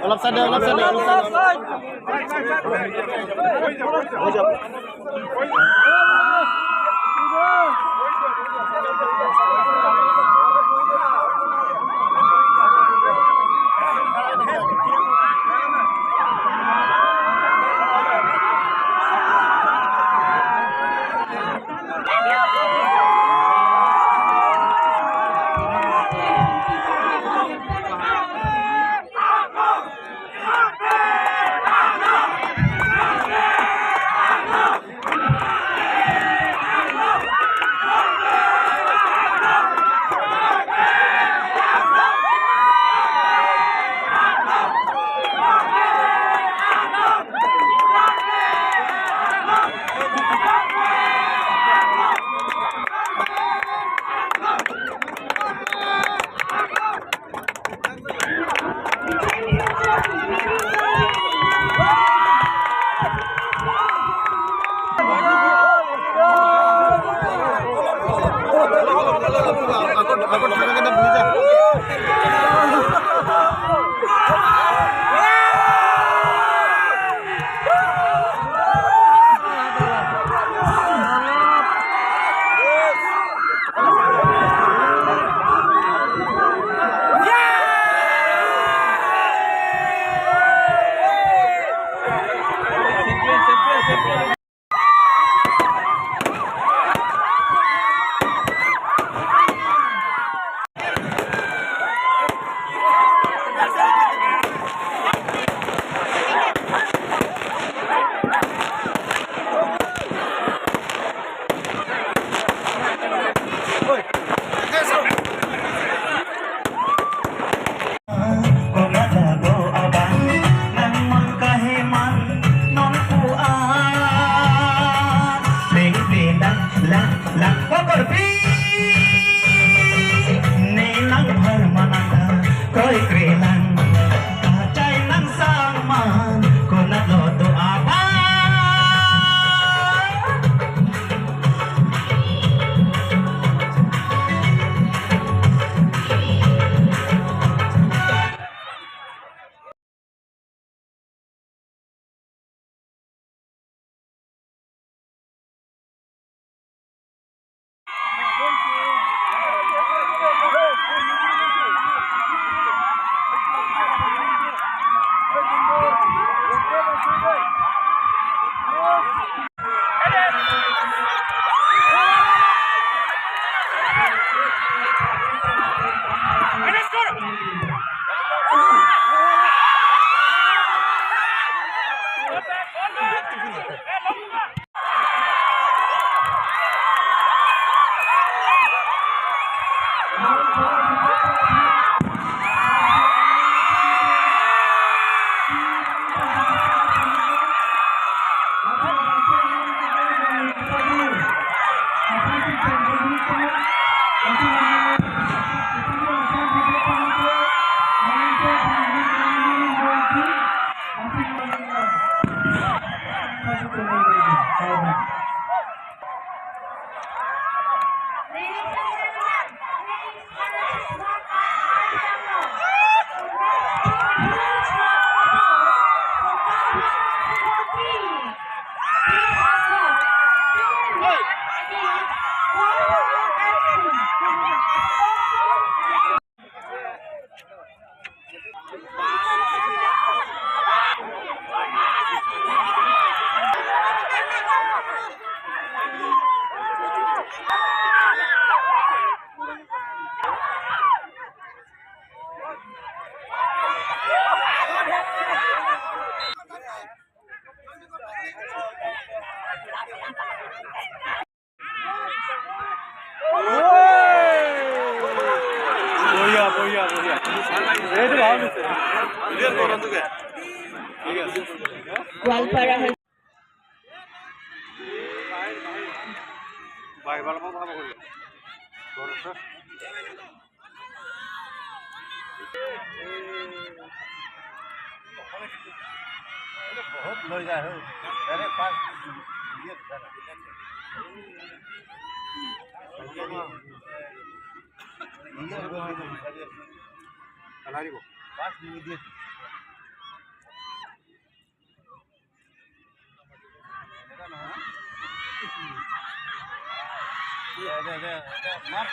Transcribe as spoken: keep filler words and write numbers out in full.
Olap sade, olap sade, olap sade. Konat do abang nang mangkaheman nonpu a. Lengpi lang lang lang kokorpi. Ne lang pharmanata kroikre lang. Kachai nang sangman konat lo do abang. বঢ়িয়া, বঢ়িয়া, বঢ়িয়া। এইটো ভাল হৈছে। ঠিক আছে। Goalpara. Bye, bye, bye, bye, bye. বহুত লৈ যায়, হয়। আৰে পাঁচ। পেলাই দিব। Pas ni dia. Deh, deh, deh, deh, Mat.